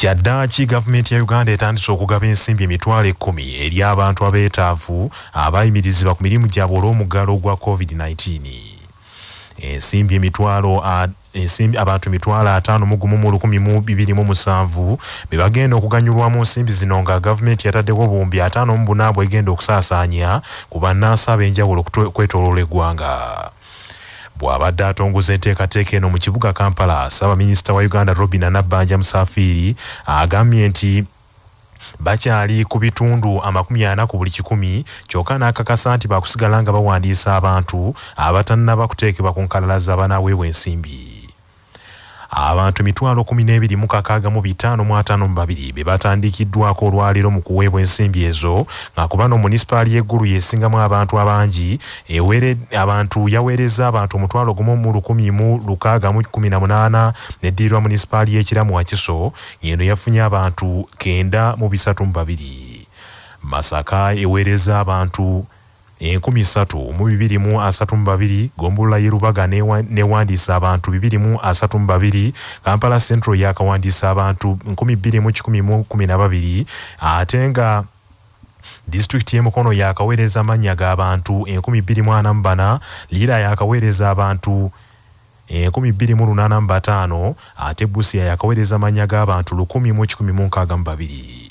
Kyaddaaki gavumenti ya Uganda etandise okugaba ensimbi 10,000 eri abantu abeetaavu abayimirizibwa ku mirimu gyabwe olw'omuggalo gwa COVID-19. Ensimbi ensimbi abantu 51,227 be bagenda okuganyulwamu nsimbi zino nga gavumenti yataddewo obuwumbi 54 bwegenda okusaasaanya ku bannansi ab'enjawulo okwetooloola eggwanga. Bw'abadde atongoza enteekateeka eno mu kibuga Kampala, Ssaabaminisita wa Uganda Robinah Nabbanja Musafiri agambye nti bakyali ku bitundu 40 ku buli 100, kyokka n'akakasa nti bakusigala nga bawandiisa abantu abatannaba kuteekebwa ku nkalala z'abanaaweebwa ensimbi. Abantu 12,652 be batandikiddwako olwaleero mu kuweebwa ensimbi ezo, nga ku bano munisipaali y'e Gulu yesingamu abantu abangi, abantu yaweereza abantu 1,618 neddirirwa munisipaali y'e Kiramu Wakiso, ng'eno yafunye abantu 932. Masaka eweereza abantu 3,232, Gombolola y'e Lubaga newandiisa abantu 232, Kampala Central yakawandiisa abantu 2,112, ate nga disitulikiti y'e Mukono yakaweereza amannya g'abantu 2,044, Lira yakaweereza abantu 2,085, ate Busia yakaweereza amannya g'abantu 1,162.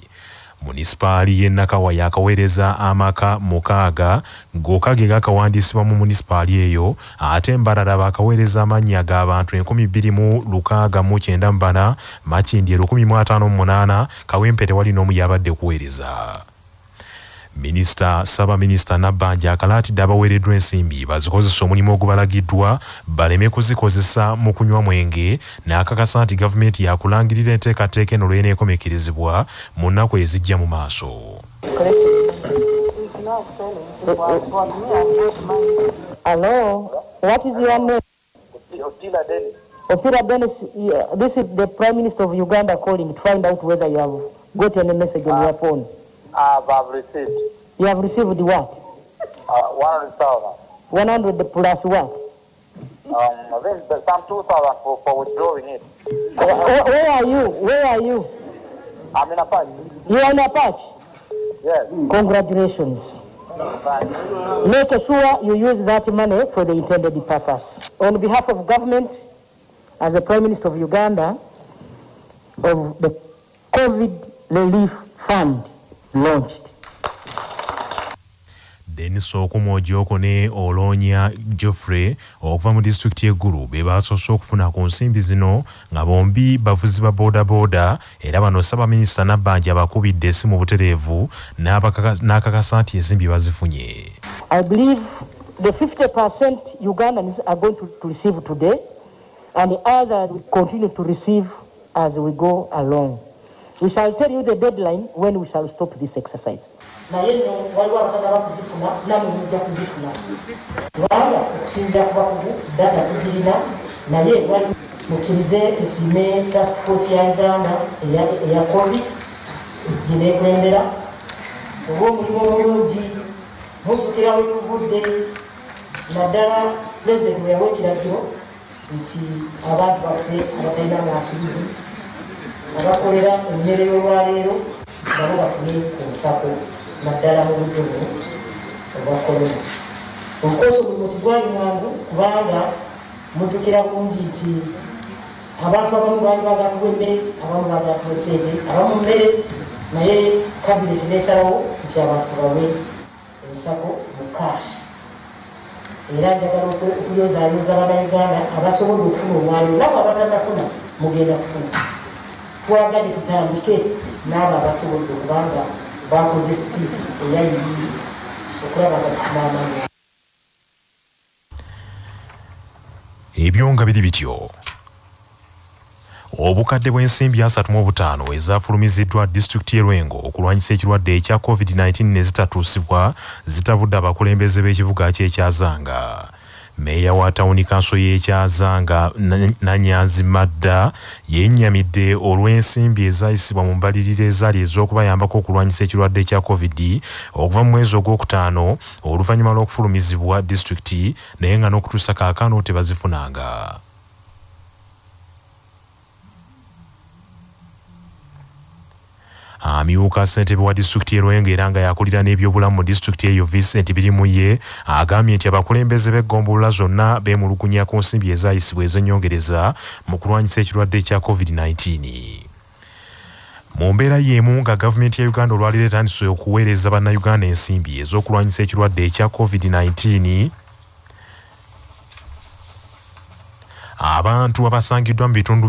Munisipaali y'e Nakawa yakaweereza amaka 6 gokka ge gakawandiisibwa mu munisipaali eyo, ate Mbarara bakaweereza amannya g'abantu 2,694, Makindye 1,058, Kawempe tewali n'omu yabadde kuweereza. Ssaabaminisita Nabbanja akalaatidde abaweereddwa ensimbi bazikozesa omulimu ogubalagiddwa baleme kuzikozesa mu kunywa mwenge, n'akakasa nti gavumenti yakulangirira enteekateeka eno lw'eneekomekerezebwa mu nnaku ezijja mu maaso. Hello, what is your name? Opira Dennis. Opira Dennis, yeah, this is the Prime Minister of Uganda calling to find out whether you have got any message on your phone. I've received. You have received what? 100,000. 100 plus what? I think some 2,000 for withdrawing it. Where are you? Where are you? I'm in Apache. You are in Apache? Yes. Congratulations. Thank you. Make sure you use that money for the intended purpose. On behalf of government, as the Prime Minister of Uganda, of the COVID Relief Fund launched. Denis Okumu Ojoko ne Olonya Geoffrey okuva mu disitulikiti y'e Gulu be basoose okufuna ku nsimbi zino nga bombi bavuzi ba boodabooda, era bano Ssaabaminisita Nabbanja abakubidde essimu butereevu n'akakasa nti ensimbi bazifunye. I believe the 50% Ugandans are going to receive today and the others will continue to receive as we go along. We shall tell you the deadline when we shall stop this exercise. Naye nno waliwo abatannaba kuzifuna, nammwe mujja kuzifuna, kubanga okusinziira ku bakugu data tugirina, naye wali mukkirize nsiime task force ya Uganda eya COVID gineekulembera olw'omulimu omulungi. Mujjukira we tuvudde, naddala pulezidenti bwe yawa ekiragiro nti abantu baffe abatalina mwasirizi abakolera emmere y'olwaleero nabo bafune ku nsako, naddala mu budde buno obwa korona. Of course omulimu tegwali mwangu, kubanga mujjukira bulungi nti abantu abamu baali baagala tuwa emmere, abamu baagala tuwa ssente, abamu mmere, naye kabineti n'esalawo nti abantu tubawe ensako mu cash. Era njagala okuyozaayoza Bannayuganda abasobodde okufuna olwaleero, nabo abatannafuna mugenda kufuna. Twagadde tutandike n'abo abasobodde okubanga bakoze sipiidi eya yiyi okulaba nga tufuna amaanyi. Ebyo nga biri bityo, obukadde bw'ensimbi 35 ezafulumiziddwa disitulikiti y'e Lwengo okulwanyisa ekirwadde ekya COVID-19 ne zitatuusibwa zitabudde abakulembeze b'ekibuga ky'Ekyazanga. Meeya wa tawuni kanso y'Ekyazanga Nanyanzi Madda yennyamidde olw'ensimbi ezayisibwa mu mbalirira ezaali ez'okubayambako okulwanyisa ekirwadde kya COVID okuva mu mwezi ogwokutaano oluvannyuma lw'okufulumizibwa disitulikiti, naye nga n'okutuusa kaakano tebazifunanga. Amyuka ssentebe wa disitulikiti y'e Lwengo era nga yakulira n'ebyobulamu mu disitulikiti eyo Vincent Birimuye agambye nti abakulembeze b'eggombolola zonna beemulugunya ku nsimbi ezaayisibwa ez'ennyongereza mu kulwanyisa ekirwadde kya COVID-19. Mu mbeera y'emu nga gavumenti ya Uganda olwaleero etandise okuweereza bannayuganda ensimbi ez'okulwanyisa ekirwadde ekya COVID-19, abantu abasangiddwa mu bitundu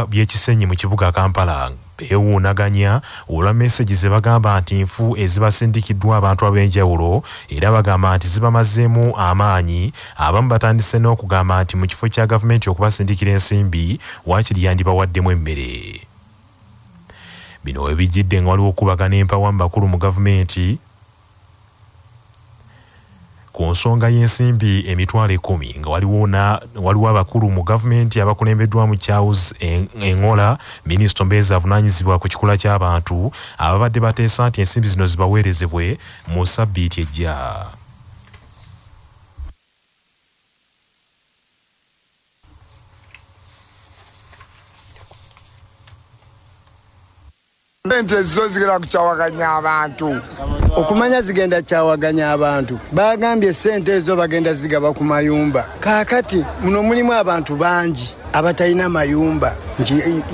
by'Ekisenyi mu kibuga Kampala beewuunaganya olwa meseji ze bagamba nti nfu ezibasindikiddwa abantu ab'enjawulo era bagamba nti zibamazeemu amaanyi. Abamu batandise n'okugamba nti mu kifo kya gavumenti okubasindikira ensimbi waakiri yandibawaddemu emmere. Bino ebijjidde nga waliwo okukubagana empawa mu bakulu mu gavumenti ku nsonga y'ensimbi 100,000 nga waliwo abakulu mu gavumenti abakulembeddwamu Charles Engola, minisita omubeezi avunaanyizibwa ku kikula ky'abantu, ababadde bateesa nti ensimbi zino zibaweerezebwe mu sabbiiti ejja. Sente zo zigenda kukyawaganya abantu. Okumanya zigenda kyawaganya abantu. Bagambye sente ezo bagenda zigaba ku mayumba. Kaakati muno mulimu abantu bangi abatalina mayumba.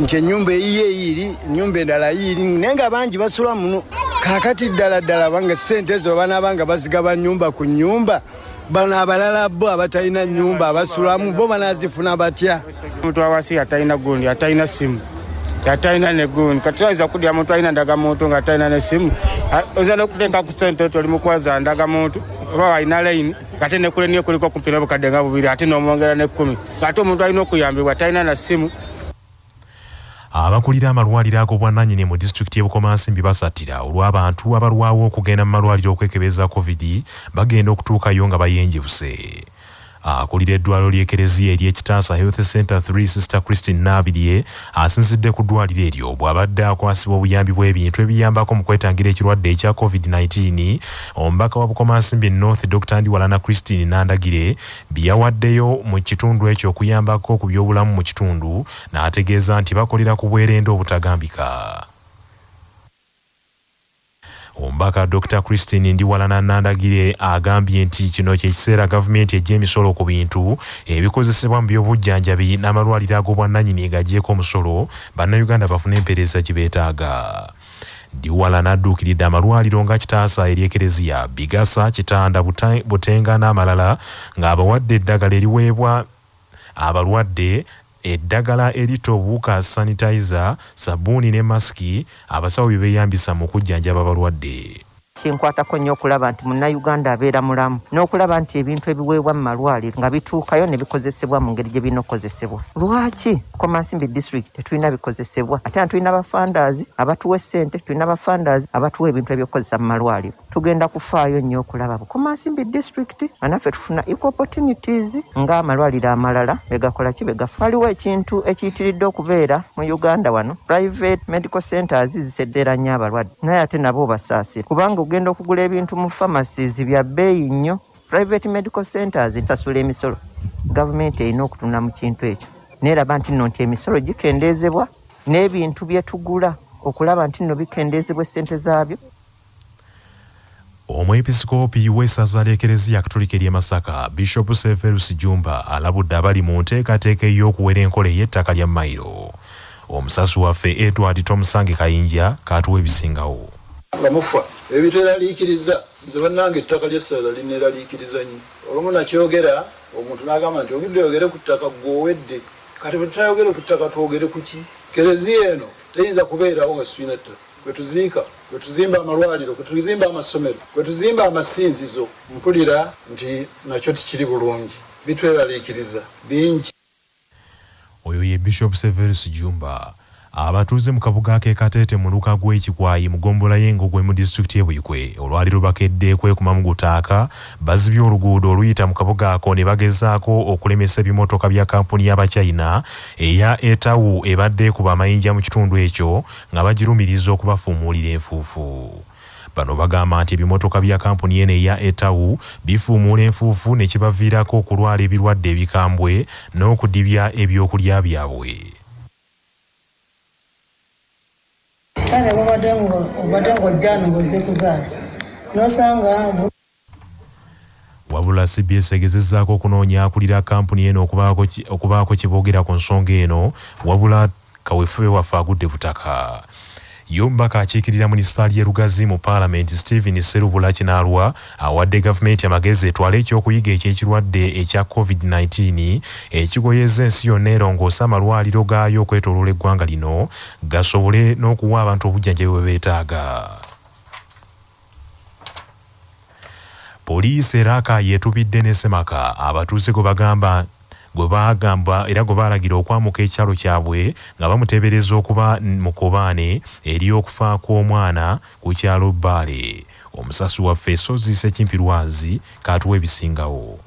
Nti ennyumba eyiye eri, ennyumba endala eri, naye nga bangi basula muno. Kaakati ddala ddala banga sente ezo banaabanga bazigaba nnyumba ku nnyumba. Bano abalala bo abatalina nnyumba abasulamu bo banaazifuna batya? Omuntu awasi atalina gundi, atalina simu. Atalina ne gundi. Kati oyinza kudya muntu alina ndagamuntu nga atalina ne simu. Oyinza n'okuteeka ku ssente oli mukwaza ndagamuntu oba alina layini kate ne kule niyo kuliko kumpi n'obukadde nga 2 ate n'omwongera ne 10. Ate omuntu alina okuyambibwa talina na simu. Abakulira amalwaliro ag'obwannannyini mu disitulikiti y'e Bukomansimbi basattira olw'abantu abalwawo okugenda mu malwaliro okwekebeza COVID bagenda okutuukayo nga bayenjebuse. Akulira eddwaliro ly'Ekereziya ery'Ekitaasa Health Center 3 Sister Christine Nabirye asinzidde ku ddwaliro eryo bw'abadde akwasibwa obuyambi bw'ebintu ebiyambako mu kwetangira ekirwadde ekya COVID-19. Omubaka wa Bukomansimbi North Dr. Ndiwalana Christine Nandagire bye yawaddeyo mu kitundu ekyo okuyambako ku byobulamu mu kitundu n'ategeeza nti bakolera ku bwerende obutagambika. Omubaka Dr. Christine Ndiwalana Nandagire agambye nti kino kye kiseera gavumenti eggya emisolo ku bintu ebikozesebwa mu byobujjanjabi n'amalwaliro ag'obwannannyini gagyeko omusolo bannayuganda bafune empeereza gye beetaaga. Ndiwalana adduukiridde amalwaliro nga Kitaasa ery'Ekereziya, Bigasa, Kitanda, Butenga n'amalala ng'abawadde eddagala eriweebwa abalwadde, eddagala eritta obuwuka, sanitizer, sabbuuni ne masiki abasawo bye beeyambisa mu kujjanjaba abalwadde. Kinkwatako nnyo okulaba nti munnayuganda abeera mulamu n'okulaba nti ebintu ebiweebwa mu malwaliro nga bituukayo ne bikozesebwa mu ngeri gye birina okukozesebwa. Lwaki Bukomansimbi district tetulina bikozesebwa ate nga tulina bafandazi abatuwa essente, tulina bafandazi abatuwa ebintu ebyokukozesa mu malwaliro? Tugenda kufaayo nnyo okulaba Bukomansimbi district nga naffe tufuna equal opportunities ng'amalwaliro amalala begakola ki begafa. Waliwo ekintu ekiyitiridde okubeera mu Uganda wano, private medical centers ziseddeera nnyo abalwadde naye ate nabo obasaasira kubanga ogenda okugula ebintu mu pharmacies bya bbeeyi nnyo. Private medical centers nsasula emisolo, gavumenti erina okutunda mu kintu ekyo neeraba nti nno nti emisolo gikendeezebwa n'ebintu bye tugula okulaba nti nno bikendeezebwa essente zaabyo. Omwepisikoopi w'essaza ly'Ekereziya Katolika ery'e Masaka, Bishop Severus Jumba alabudde abali mu nteekateeka ey'okuwera enkola ey'ettaka lya mayiro. Omusasi waffe Edward Tomusange Kayinja katuwa ebisingawo. Nga mufa ebitweraliikiriza, nze bannange ettaka ly'essaza linneeraliikiriza nnyo. Olumu nakyogera omuntu n'agamba nti ogidde oyogere ku ttaka ggwe owedde. Kati bwe tutayogere ku ttaka twogere ku ki? Kereziya eno teyinza kubeerawo nga situlina ttaka. Kwe tuziika, kwe tuzimba amalwaliro, kwe tuzimba amasomero, kwe tuzimba amasinzizo. Mpulira nti nakyo tikiri bulungi, bitweraliikiriza bingi. Oyo ye Bishop Severus Jumba. Abatuuze mu kabuga k'e Kateete mu luka gw'Ekikwayi mu ggombolola y'Engogwe mu disitulikiti y'e Buikwe olwaleero bakedde kwekumamu gutaaka bazibye oluguudo oluyita mu kabuga ako ne bagezaako okulemesa ebimotoka bya kampuni y'Abachina eya Etawu ebadde ekuba amayinja mu kitundu ekyo nga bagirumiriza okubafuumuulira enfuufu. Bano bagamba nti ebimotoka bya kampuni eno eya Etawu bifuumuula enfuufu ne kibaviirako okulwala ebirwadde ebikambwe n'okudibya ebyokulya byabwe. Kale bw'obadde ng'ojja ng'ozze kuzaala n'osanga. Wabula CBS egezezzaako okunoonya akulira kampuni eno okubaako kye boogera ku nsonga eno, wabula kaweefube waffe agudde butaka. Ye omubaka akiikirira munisipaali y'e Lugazi mu paalamenti Stephen Sserubula Kinaalwa awadde gavumenti amagezi etwale ekyokuyiga eky'ekirwadde ekya COVID-19 ekigoyezza ensi yonna erongoose amalwaliro gaayo okwetooloola eggwanga lino gasobole n'okuwa abantu obujjanjabi bwe beetaaga. Poliisi era yeetubidde ne Ssemaka abatuuze gwe bagamba era gwe balagira okwamuka ekyalo kyabwe nga bamuteebereza okuba mu kobaane eri okufa kw'omwana ku kyalo Bbaale. Omusasi waffe Sozi Ssekimpi Lwazi k'atuwa ebisingawo.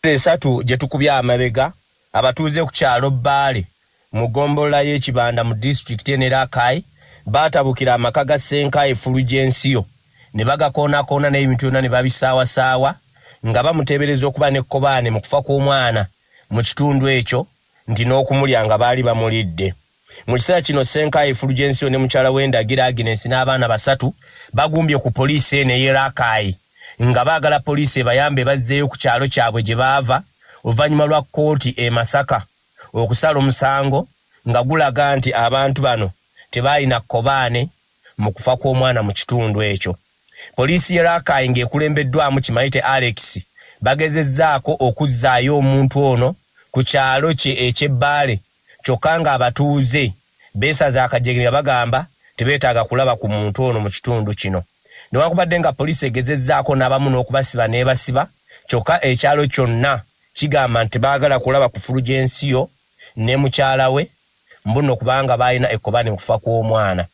Esatu gye tukubye amabega abatuuze ku kyalo Bbaale mu ggombolola y'e Kibanda mu disitulikiti eno e Rakai baatabukira amaka ga Ssenkayi Fulugyensiyo ne bagakoonakoona n'ebintu byonna ne babisaawasaawa nga bamuteebereza okuba ne kobaane mu kufa kw'omwana mu kitundu ekyo nti n'okumulya nga baali bamulidde. Mu kiseera kino Ssenkayi Fulugyensiyo ne mukyala we Ndagira Agnes n'abaana basatu bagumbye ku poliisi eno ey'e Rakai nga baagala poliisi ebayambe bazzeeyo ku kyalo kyabwe gye baava oluvannyuma lwa kkooti e Masaka okusala omusango nga gulaga nti abantu bano tebaalina kobaane mu kufa kw'omwana mu kitundu ekyo. Poliisi y'e Rakai ng'ekulembeddwamu Kimayite Alex bagezezzaako okuzzaayo omuntu ono ku kyalo kye eky'Ebbaale, kyokka ng'abatuuze beesaze akajegere bagamba tebeetaaga kulaba ku muntu ono mu kitundu kino. Newankubadde nga poliisi egezezzaako n'abamu n'okubasiba n'ebasiba, kyokka ekyalo kyonna kigamba nti baagala kulaba ku Fulugyensiyo ne mukyala we mbuno kubanga baalina ekkobaane mu kufa kw'omwana.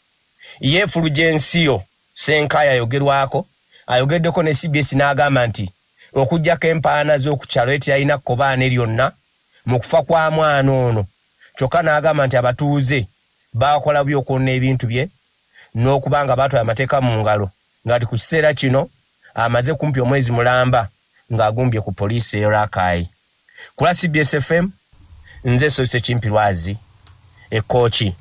Ye Fulugyensiyo Ssenkayi ayogerwako ayogeddeko ne CBS n'agamba nti okuggyako empaana z'oku kyalo ye teyalina kkobaane lyonna mu kufa kwa mwana ono, kyokka n'agamba nti abatuuze baakola bubi okwonna ebintu bye n'okuba nga baatwala amateeka mu ngalo, ng'ati ku kiseera kino amaze kumpi omwezi mulamba ng'agumbye ku poliisi e Rakai. Ku lwa CBS FM nze Sozi Ssekimpi Lwazi e Kkooki.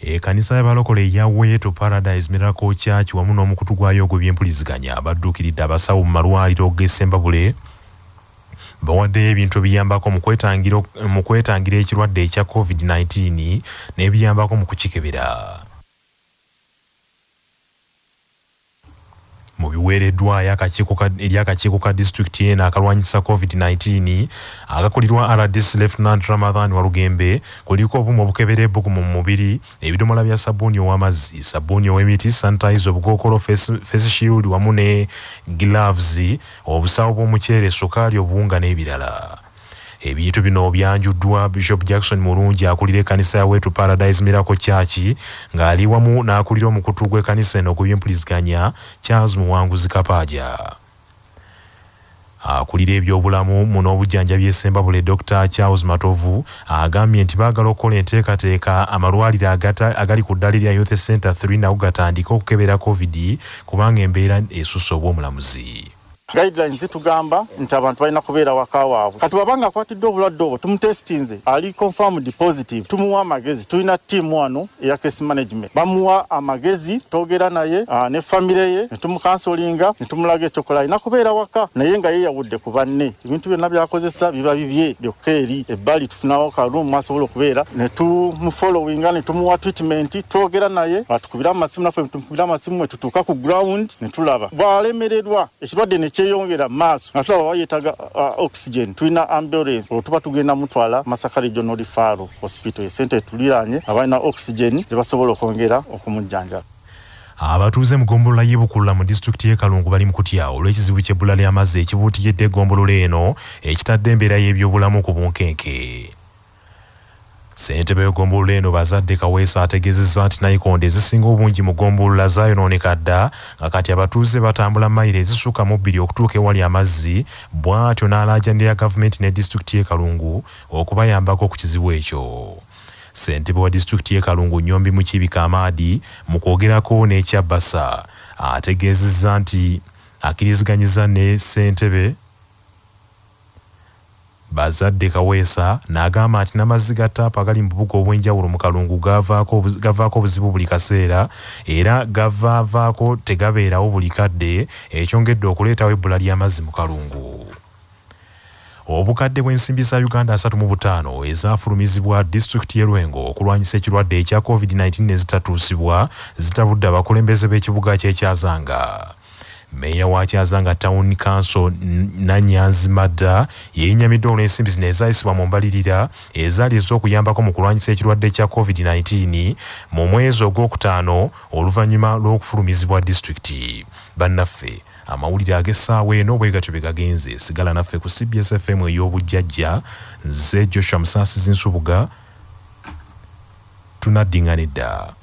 Ekkanisa y'abalokole eya Way to Paradise Miracle Church wamu n'omukutu gwayo ogw'ebyempuliziganya badduukiridde abasawo mu malwaliro g'e Ssembabule bawaddeyo ebintu ebiyambako mu kwetangira ekirwadde ekya COVID-19 n'ebiyambako mu kukikebera. Mu biweereddwayo eri akakiiko ka disitulikiti eno akalwanyisa COVID-19 akakulirwa RDC Lieutenant Ramadhan Walugembe kuliko obumu obukebera ebbugumu mu mubiri, ebidomola bya sabbuuni ow'amazzi, sabbuuni ow'emiti, sanitizer, obukookolo, face shield wamu ne gloves, obusawo bw'omuceere, sukaali, obuwunga n'ebirala. Ebintu bino byanjuddwa Bishop Jackson Mulungi akulira ekkanisa ya Way to Paradise Miracle Church ng'ali wamu n'akulira omukutu gw'ekkanisa eno ogw'ebyempuliziganya Charles Muwanguzi Kapaaja. Akulira ebyobulamu mu n'obujjanjabi e Ssembabule Dr. Charles Matovu agambye nti baagala okukola enteekateeka amalwaliro agali ku ddali lya Youth Center 3 nago gatandike okukebera COVID kubanga embeera esusse obw'omulamuzi. Guidelines zitugamba nti abantu balina kubeera waka waabwe. Kati bw'aba nga akwatiddwa obulwadde obwo tumutestinze ali confirmed positive, tumuwa amagezi. Tulina ttiimu wano eya case management, bamuwa amagezi, twogera naye ne famire ye ne tumukansolinga ne tumulaga ekyokola. Alina kubeera waka naye nga yeeyawudde ku banne, ebintu byonna by'akozesa biba bibye byokka. Eri ebbali tufunawo karuumu asobola okubeera ne tumufollowinga ne tumuwa treatment, twogera naye atukubira amasimu, naffe tumukubira amasimu, ne tutuuka ku ground ne tulaba. Bw'alemererwa ekirwadde ne kyeyongera maaso nga tulaba yeetaaga oxygen, tulina ambulance olwo tuba tugenda mutwala Masaka Regional Referral Hospital, esente etuliraanye abalina oxygen gye basobola okwongera okumujjanjaba. Abatuuze mu ggombolola y'e Bukulula mu disitulikiti y'e Kalungu bali mu kutya olw'ekizibu ky'ebbula ly'amazzi ekibuutiridde eggombolola eno ekitadde embeera y'ebyobulamu ku bunkenke. Ssentebe w'eggombolola eno Bazadde Kaweesa ategeezezza nti nayikondo ezisinga obungi mu ggombolola zaayonooneka dda nga kati abatuuze batambula mayiro ezisukka mu 2 okutuuka ewali amazzi, bw'atyo n'alaajanira gavumenti ne disitulikiti y'e Kalungu okubayambako ku kizibu ekyo. Ssentebe wa disitulikiti y'e Kalungu Nyombi Mukiibi Kamaadi mu kwogerako n'ekyabasa ategeezezza nti akkiriziganyizza ne ssentebe Bazadde Kaweesa n'agamba nti n'amazzi ga ttaapu agali mu bubuga obw'enjawulo mu Kalungu gavaako obuzibu buli kaseera era gavaavaako tegabeerawo buli kadde, ekyongedde okuleetawo ebbula ly'amazzi mu Kalungu. Obukadde bw'ensimbi za Uganda 35 ezaafulumizibwa disitulikiti y'e Lwengo okulwanyisa ekirwadde ekya COVID-19 ne zitatuusibwa zitabudde abakulembeze b'ekibuga ky'e Kyazanga. Meeya wa Kyazanga Town Council Nanyanzi Madda yennyamidde olw'ensimbi zino ezaayisibwa mu mbalirira ezaali ez'okuyambako mu kulwanyisa ekirwadde kya COVID-19 mu mwezi ogwokutaano oluvannyuma lw'okufulumizibwa disitulikiti. Bannaffe, amawulire ag'essaawa eno bwe gatyo bwe gagenze. Sigala naffe ku CBS FM ey'obujjajja. Nze Joshua Musaasizi Nsubuga, tunaddingana edda.